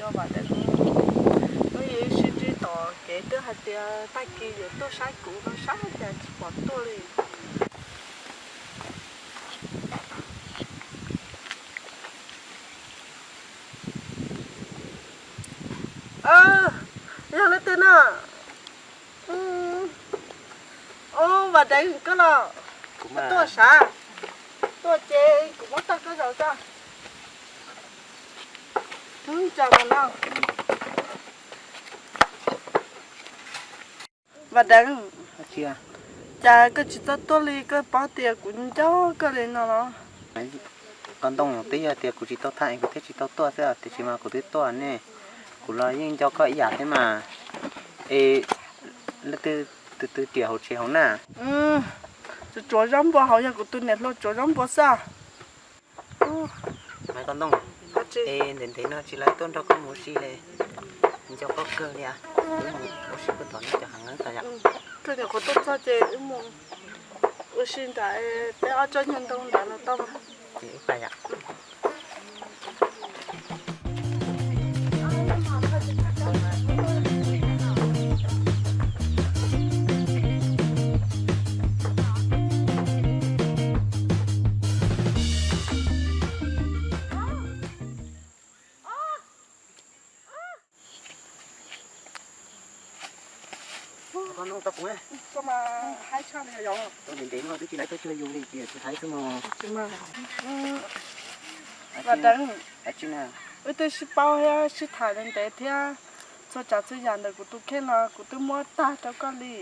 Vam Deev, wb sib ntsib tom kev twb hais tias tag kis yuav tuaj saib kuv no, saib cas tsis pom tuaj li. Yog leej twg na? Ub, Vam Deev koj los? Koj tuaj sav? Tuaj ces kuv muab tag koj zaum tso. Wb ntsa mus no. Vam Deev, cas koj tsis txawj tuaj li, koj paub tias kuv nco koj li no los? Koj Ntoo, twb yog tias kuv tsis tau tham es kuv thiaj tsis tau tuaj xwb, tiam sis mas kuv twb tuaj ne. Kuv los yeej nco koj ib yam thiab mas. Es leej twg, tus twg riam hauv tsev hauv na? Tus tsuav zaub npua hauv yog kuv tus niam hluas tsuav zaub npua xwb. Maiv Koj Ntoo, es ntev ntev no tsis lawv tuaj nrog koj mus ua si li, nco koj kawg li. Wb mus ua si puag tom nej cov hav nqeeb tod yom. Koj nyuam qhuav tuaj txog ces wb mus ua si nram peb ob tsob nyuag ntoo ntawd los tau mas. Ces wb pais yom. Koj Ntoo, tau kuv, koj mas haib tshaj li yog. Tau ntev ntev no twb tsis lawv tuaj cuag yus li, tsis haib xwb mog. Vam Deev, wb twb sib paub thiab sib tham ntev thiab, txhua tsav txhua yam ntawm kuv tus kheej no kuv twb muab tag rau koj li.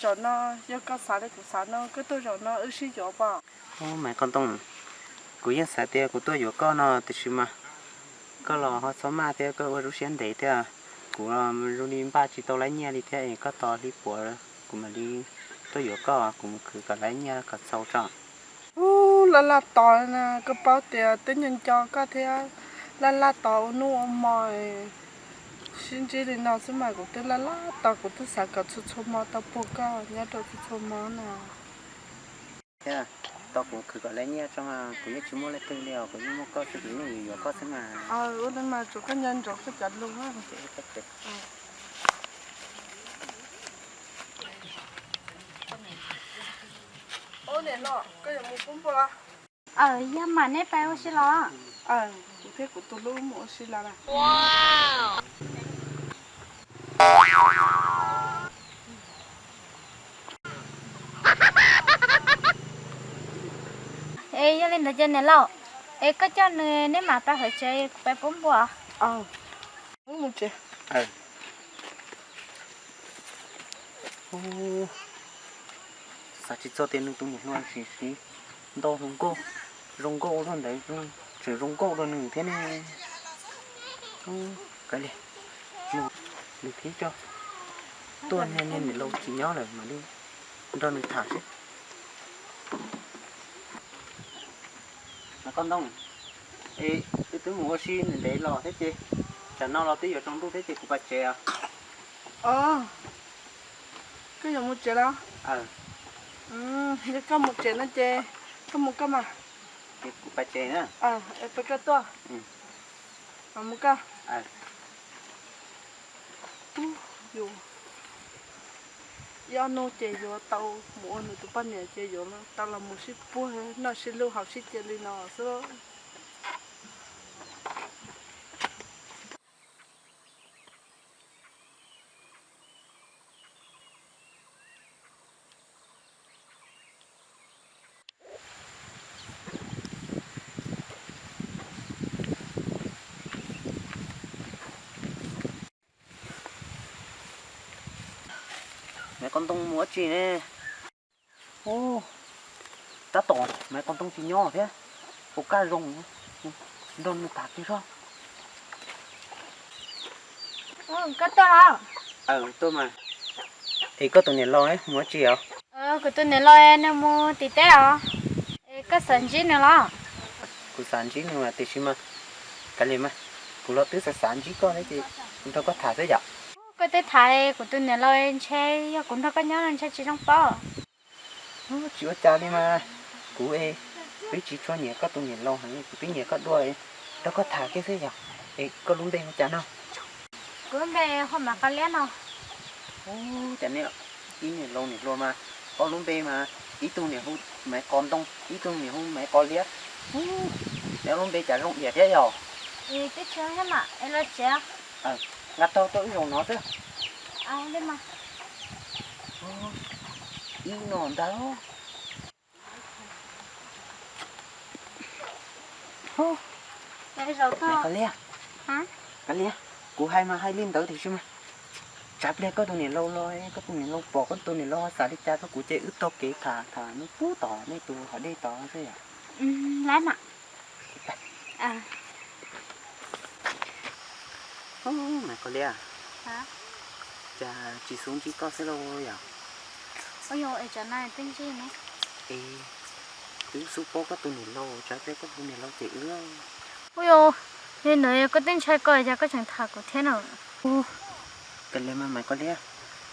Zaum no yog koj xav li kuv xav no, koj tuaj zaum no wb sib yuav pom. Maiv Koj Ntoo, kuv yeej xav tias kuv tuaj yuav koj no tiam sis mas koj los ho txhob maj thiab koj ua lub siab ntev thiab. Kuv zoo li npaj tsis tau lab nyiaj li thiab es koj tos hli puav kuv mam li tuaj yuav koj, kuv mus khwv kom lab nyiaj kom txaus tso. Ub, laj laj tos na, koj paub tias twb nco nco koj thiab, laj laj tos ua hnub ua hmo, sib ntsib li no xwb mas kuv twb laj laj tos, kuv twb xav kom txhua txhua hmo tau puag koj nyob rau txhua txhua hmo na. Thiab tos kuv khwv kom lab nyiaj tso mas kuv yeej tsis muaj leej twg li os, kuv yeej muaj koj xwb, kuv yeej yuav yuav koj xwb mas. Ua li mas tsuas koj nco ntsoov koj cov lus. Ub, niam hlob, koj yuav mus pub npua los? Aws, yog mas nej pais ua si los? Aws, kuv thiab kuv tus hlub mus ua si los lawm. Es yog li ntawd ces niam laus, es koj coj nws neb mam pais hauv tsev, kuv pais pub npua. Wb mus tsev. Xav tsis txog tias nws tus niam hluas siv siv ntau hluas nkauj, zoo nkauj ua luaj ntawd, tseem zoo nkauj dua nws thiab ne. Kav liam, mus, nws thib tso, tuaj niag niam laus tsis nyob lawm mam li nrog nws tham seb. Mas Koj Ntoo, es wb twb mus ua si ntev los thiab ces tsam no los twb yuav tsaus ntuj thiab ces kuv pais tsev os. Os, koj yuav mus tsev los? Yog koj mus tsev no ces koj mus koj mas. Ces kuv pais tsev na. Peb koj tuaj. Mus koj. Ub, yus ib ob hnub ces yuav tau mus ua nws tus poj niam ces yuav tau los mus sib puag noj sib hlub haus sib cia li no xwb. Maiv Koj Ntoo mus ua tsi ne? Tab tom Maiv Koj Ntoo tsis nyob thiab, puas kaj zoo, nrog nws tham kiag soj. Koj tuaj los? Tuaj mas. Es koj tus niam laus mus ua tsi os? Kuv tus niam laus nws mus tim teb os. Es koj xav ntsib nws los? Kuv xav ntsib nws mas tiam sis mas, kav liam mas, kuv los twb xav xav ntsib koj thiab ces kuv nrog koj tham xwb yom. Koj twb tham kuv tus niam laus ntshe yog kuv nrog koj nyob no ntshe tsis zoo paub. Tsis ua cas li mas, kuv es twb tsis tshua nyiam koj tus niam laus heev, kuv twb nyiam koj dua, nrog koj tham kiag xwb yom. Es koj lub npe hu cas no? Kuv lub npe hu Maiv Qos Liab no. Ub, cas nej ib niam laus niam hluas mas ob lub npe mas ib tug niam hu Maiv Qos Ntoo, ib tug niam hu Maiv Qos Liab. Ub, nej ob lub npe cas zoo diam thiab yog? Twb tsis zoo thiab mas es los tsev. Nqa tog tuaj wb zaum no xwb. Ib no ntag. Maiv Qos Liab, Qos Liab, kuv hais mas hais li ntawd tiam sis mas tsam pliag koj tus niam laus los koj tus niam laus pom koj tus niam laus xav li cas rau kuv ces wb taug kev tham tham nws pub tom nej tus hav dej tod xwb yom. Maiv Qos Liab, cas tsis xub ntsib koj xwb lauj yom? Es twb xub paub koj tus niam laus, tsam pliag koj tus niam laus cem wb. Ub yog, yog ntawd koj twb ntshai koj cas koj tseem tham kuv thiab no? Kav liam mas Maiv Qos Liab,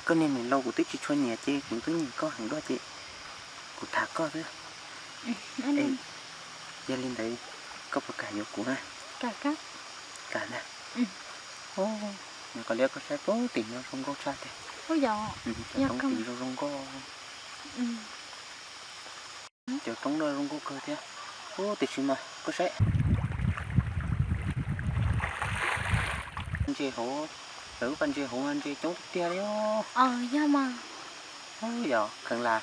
koj niag niam laus kuv twb tsis tshua nyiam ces kuv twb nyiam koj heev dua ces kuv tham koj xwb. Yog li ntawd koj puas kam yuav kuv na? Kam na. Maiv Qos Liab, koj saib puag tim no zoo nkauj tshaj tiag. Cov roob tim zoo zoo nkauj. Cov roob no zoo nkauj kawg thiab. Ub, tiam sis mas koj saib ntses hauv, lawv ua ntses hauv mas ntses coob tiag tiag li os. Yog mas. Yog kheev lam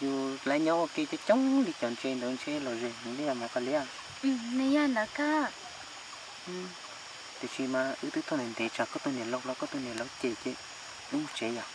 yus laiv nyob ua ke coob coob li cov ntses ntawd ntshe los ze heev li Maiv Qos Liab. Nws yog ntawd kawg. Tiam sis mas wb twb tuaj ntev ntev tsam koj tus niam laus los koj tus niam laus cem ces wb mus tsev yom.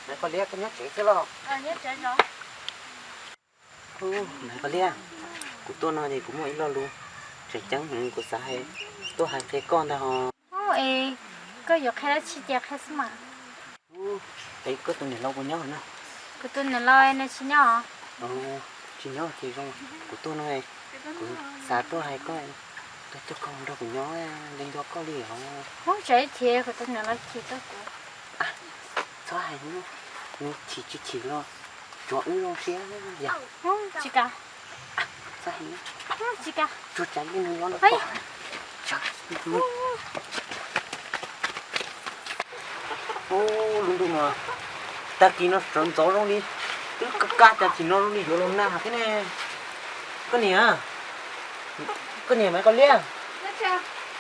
Maiv Qos Liab, koj nyob tsev thiab los? Maiv Qos Liab, kuv tuaj no ces kuv muaj ib lo lus tseem ceeb heev kuv xav hais tuaj hais qhia koj ntag hos. Es koj yuav qhia dab tsi ces qhia xwb mas. Es koj tus niam laus puas nyob no? Kuv tus niam laus nws tsis nyob. Tsis nyob ces zoo, kuv tuaj no kuv xav tuaj hais koj, tuaj coj koj mus nrog kuv nyob, nco nco koj li os. Ub, tsam ib chim kuv tus niam laus chim tuaj kuv. Txhob hais, nws chim tsis chim los tsuav wb zoo siab yom. Tsis kam. Txhob hais, tsis kam. Tsuas tsam li nws los no. Ub, lub ntuj no, tag kis no sawv ntxov zoo li, twb kaj kaj tag kis no zoo li yuav los nag thiab ne. Koj niam, koj niam Maiv Qos Liab,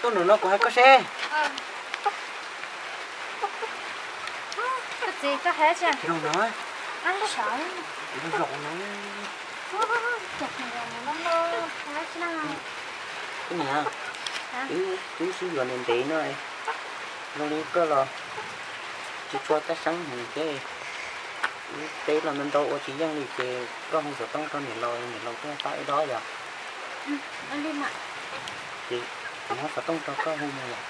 tuaj ntawm no kuv hais koj seb. Zoo no, zoo zoo no. Koj niam, wb twb sib yuav ntev ntev no, zoo li koj los tsis tshua tab seeb heev thiab. Wb teb los ntau ntau ua tsis yeej li ces koj hu xov tooj rau niam laus, niam laus tuaj pab wb dob yom. Ces kuv muab xov tooj rau koj hu mus yom.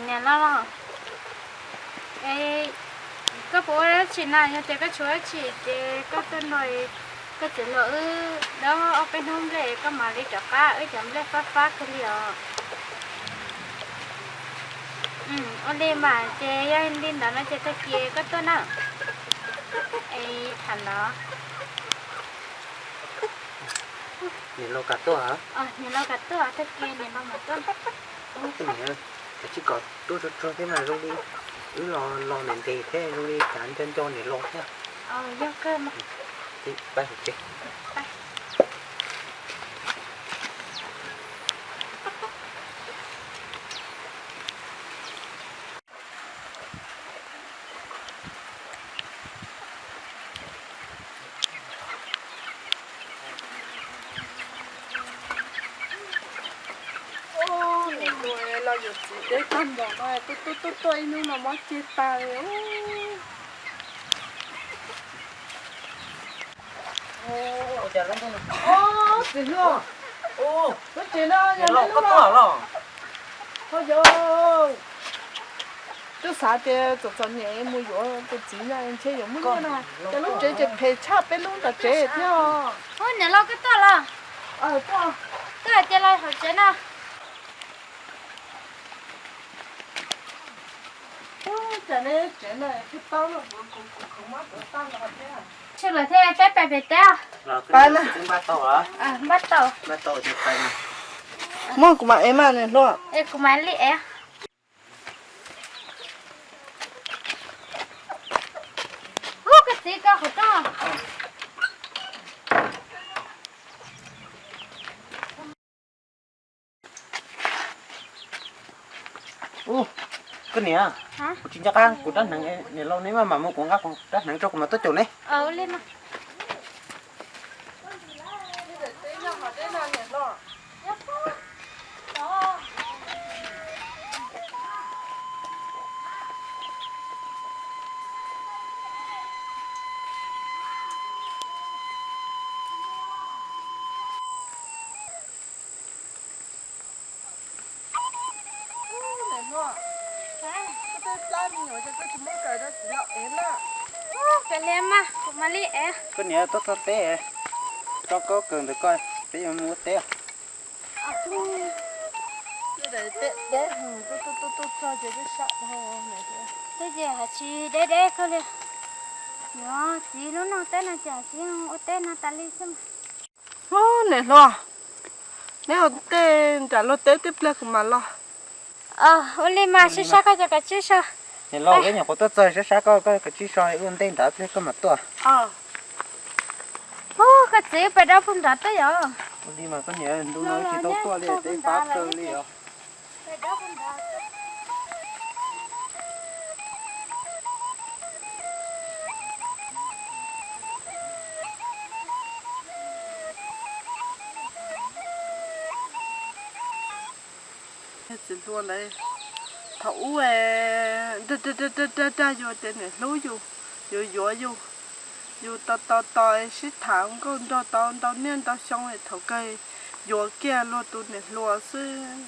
Niam laus, koj puas ua dab tsi na? Yog tias koj tsis ua dab tsi ces koj tuaj nrog koj txiv hluas wb dob ob peb hnub nplej koj mam li rov qab, wb cov nplej fab fab kawg li os. Ua li mas ces yog li ntawd no ces tag kis koj tuaj na. Es tham ntawd. Niam laus kam tuaj, niam laus kam tuaj, tag kis niam laus mam tuaj. Koj niam, kav tsij kom tuaj tsuag tsuag thiab mas zoo li wb los los ntev ntev thiab zoo li kav nco nco niam laus thiab. Yog kawg mas. Pab hauv tsev. Niam laus los yuav txiv deb tag npaum no, tuaj tuaj tuaj ib hnub no mob ceg tag li. Txiv hluas, lub tsev no yog nej lub los? Ho yog, twb xav tias txom txom nyem mus yuav tus txiv no ntshe yuav muaj nyiaj no. Cov lub tsev ces phem tshaj peb lub ntawm tsev thiab. Niam laus koj tuaj los? Tuaj hais tias los hauv tsev no. Cas nej tsev no thiaj tau, kuv kuv kuv mob tuav tag los thiab. Sawv daws thiaj peb pais pem teb. Pais na. Npaj tau, npaj tau. Muab kuv mam ev mas niam hluas. Es kuv mam li ev. Ub, koj txiv, koj qhov rooj. Ub, koj niam, kuv tsis nco qab kuv rab hneev, niam laus neb maj mam mus kuv nqa kuv rab hneev rau kuv mam tuaj caum neb. Koj niam tuaj txog teb, tso koj kaw ntawm koj, peb yuav mus ua teb. Twb ces hais tsis deb deb kawg li. Yog txiv lub no teb no ces tsis ua teb no tas li xwb mas. Niam hluas, neb ua tej nram luag teb tej pliag kuv mam los. Ua li mas sib sab koj cov kav tsij so. Niam laus, peb nyuam qhuav tuaj txog, sib sab koj, koj kav tsij so ua ntej nrad pliag koj mam tuaj. Ub, koj txiv, pem dab pug nrad tuaj yom. Ua li mas koj niam, ntu no tsis tau tuaj li, teb fab kawg li os. Txiv hluas lawv thaum ub dag dag dag dag yus tias niam hlub yus, yuav yuav yus, yus tos tos tos sib tham nkauj nraug tau ntau niaj ntau xyoo, thaum kawg yuav kiag luag tus niam hluas xwb.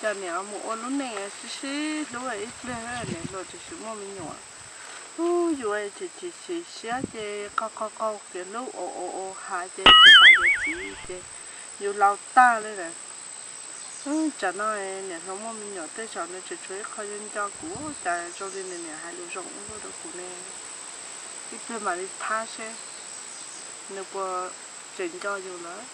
Cas niam mus ua lub neej sib sib hlub ib pliag niam hluas tseem tsis muaj me nyuam. Ub, yus tseem tsis sim siab ces qaug qaug qaug kiag lub ua ua ua hav ces tsis xav yuav txiv ces yus laus tag li lawm. Tsam no niam hluas muaj me nyuam tej zaum nws tseem tshuav ib qho nco nco kuv, cas zoo li nws niam hais lus zoo ua luaj rau kuv ne. Ib pliag mam li thab seb nws puas tseem nco yus lawm.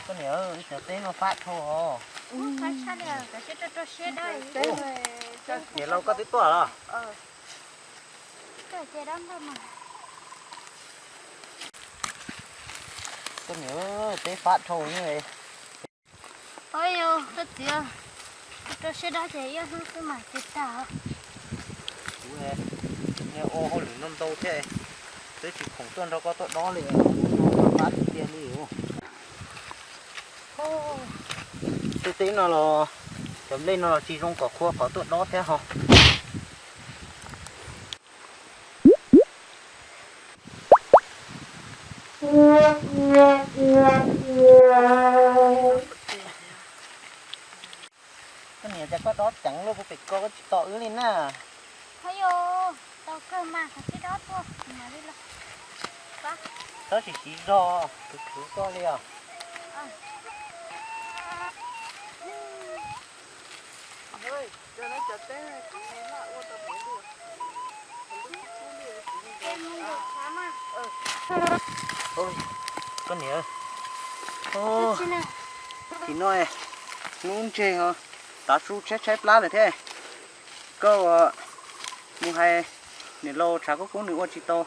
Koj niam, cov teb no fab dhau os. Niam laus koj twb tuaj los? Koj niam, teb fab dhau ne. Ua yog koj txiv, rau siab dob ces ib hnub xwb mas ces tag. Kuv niaj ua hauj lwm no ntau thiab, twb tsis khoom tuaj nrog koj tuaj dob li, fab tiag tiag li. Tej teb no los, cov nplej no los tsis zoo kom qhua qhov tuaj dob thiab ho. Koj niam, cas koj dob ceev luaj puag pem ko, koj tsis tos wb li na? Ho yog, tau kawg mas, koj tsis dob tuaj, mam li los. Tab sis siv zog, khwv khwv koj li os. Koj niam, tim no hnub ntseg os, tav su tshaib tshaib plab lawm thiab. Koj mus hais niam laus tshav kub kub nws ua tsis tau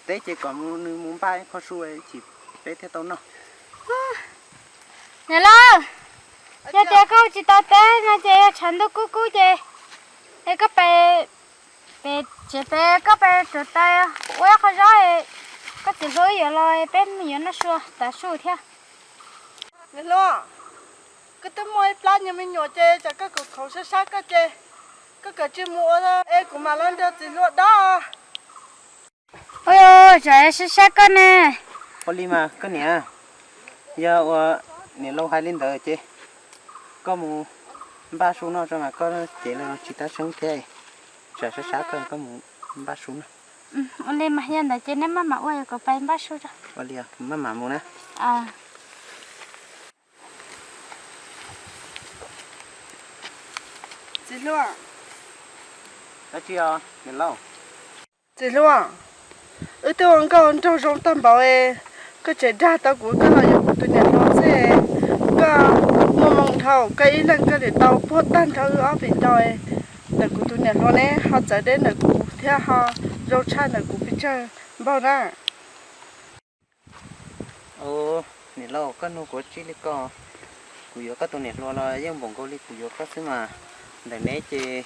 teb ces kom nws mus npaj qho su chim peb thiaj tau noj. Niam laus, yog tias koj ua tsis tau teb no ces yog tshav ntuj kub kub ces Es koj pais pem tsev pem, koj pais rauv taws ua ib qho zaub, koj txiv hluas yuav los peb mus yuav noj su tav su thiab. Niam hluas, koj twb muaj ib plab nyuag me nyuam ces tsam koj khoom khoom sab sab koj ces koj kav tsij mus ua es kuv mam los nrog txiv hluas dob. Ua, tsam sab sab koj ne. Ua li mas koj niam, yog ua niam laus hais li ntawd ces koj mus npaj su noj tso mas koj cev los tsis tab seeb thiab. Tsam sab sab koj, koj mus npaj su noj. Ua li mas yog ntawd ces neb maj mam ua, kuv pais npaj su tso. Ua li, kuv maj mam mus na. Txiv hluas. Dab tsi os niam laus? Txiv hluas, wb twb ua nkauj nraug zoo tag npaum es koj tseem dag tau kuv koj los yuav kuv tus niam hluas xwb. Koj muaj moo dhau, koj ib leeg koj niam tau puag tag nrho wb ob pem rau ntawm kuv tus niam hluas ne ho txawv deb ntawm kuv thiab ho zoo tshaj ntawm kuv pes tsawg npaug na. Niam laus, koj nug kuv tsis li ko, kuv yuav koj tus niam hluas los yeej npaum nkaus li kuv yuav koj xwb mas. Ntawm neb ces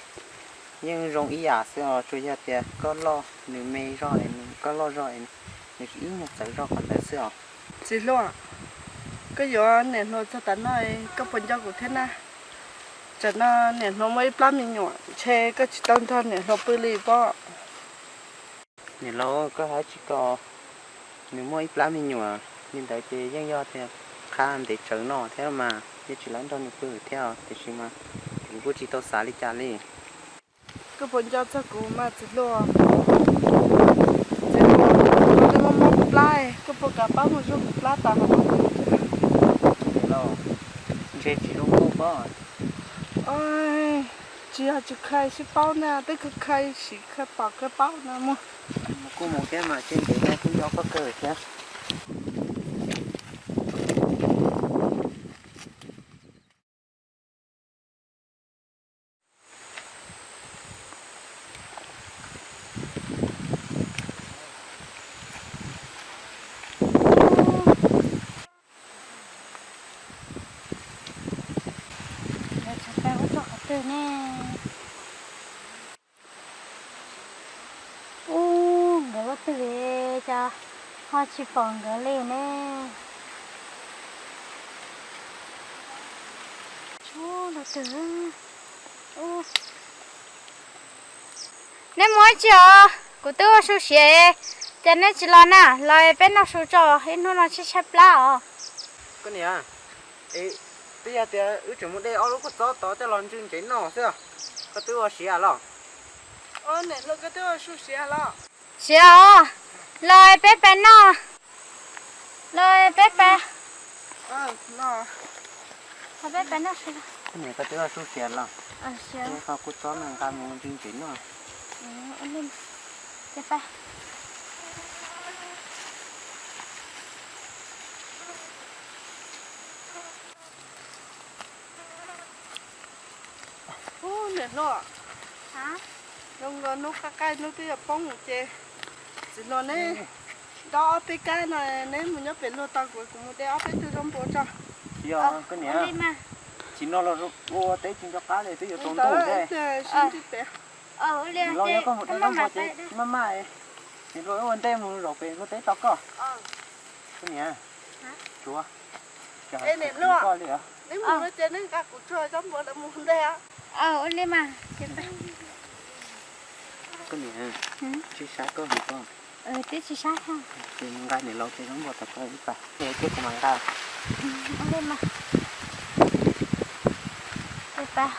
yeej zoo ib yam xwb os, tsuas yog tias koj loj nws me zog, koj loj zog nws tsis ib nyuag txawv zog qhov ntawd xwb os. Txiv hluas, koj yuav niam hluas txog tav no koj puas nco kuv thiab na? Tsam no niam hluas muaj ib plab me nyuam, ntshe koj tsis tau nrog niam hluas pw li pob. Niam laus, koj hais tsis ko, nws muaj ib plab me nyuam li ntawd ces yeej yog tias qhab ntev tsawv no thiab mas yeej tsis lab nrog nws pw thiab, tiam sis mas kuv kuj tsis tau xav li cas li. Koj puas nco txog kuv mas txiv hluas? Txiv hluas, kuv twb mob mob kuv plab, koj puas kam pab mus zuaj kuv plab tas hauv? Niam laus, ntshe tsis zoo kuj pob. Tsis yog tsis khaws sib paub na, twb khaws khaws siv khaws pom khaws paub no mus. Kuj mus thiab mas, tsis ntev no kuj nco koj kawg thiab. Yuav tsum pais ua rau qhov twg ne? Ub, nkawd ua twg cas ho tsis pom nkawd li ne? Tshuav los twg? Neb mus ib tsi os? Kuv twb ua su siav, ces neb tsis los na, los peb noj su tso, ib hnub no tshaib tshaib plab os. Koj niam, twb yog tias wb tseem mus de ob lub kua txob tod coj los ntsw ntsev noj xwb, koj twb ua siav los? Siav os, los peb pais noj, los peb pais, peb pais noj su. Koj niam, koj twb ua su siav los? Koj kua txob no nqa mus ntsw ntsev noj. Ub, niam hluas, zoo nkaus hnub qaij qaij hnub twb yuav poob ces txiv hluas neb dob ob peb kab no, neb mus nyob pem luag tos kuv, kuv mus de ob peb tug zaub npua tso. Yog koj niam, tsis no los ua teb tsis nco qab li, twb yuav tsaus ntuj thiab. Los yog koj mus de zaub npua ces maj maj, txiv hluas wb ua ntej mus zaum pem luag teb tos koj. Koj niam, tsuav, koj li os. Neb mus no ces neb nqa kuv tsuag zaub npua lawv mus ntej. Ua li mas. Koj niam, tsis sab koj hais koj. Twb tsis sab thiab. Ces nqa niam laus tej zaub npua tau koj ib pab, ces kuv mam nqa. Ua li mas. Ib pab.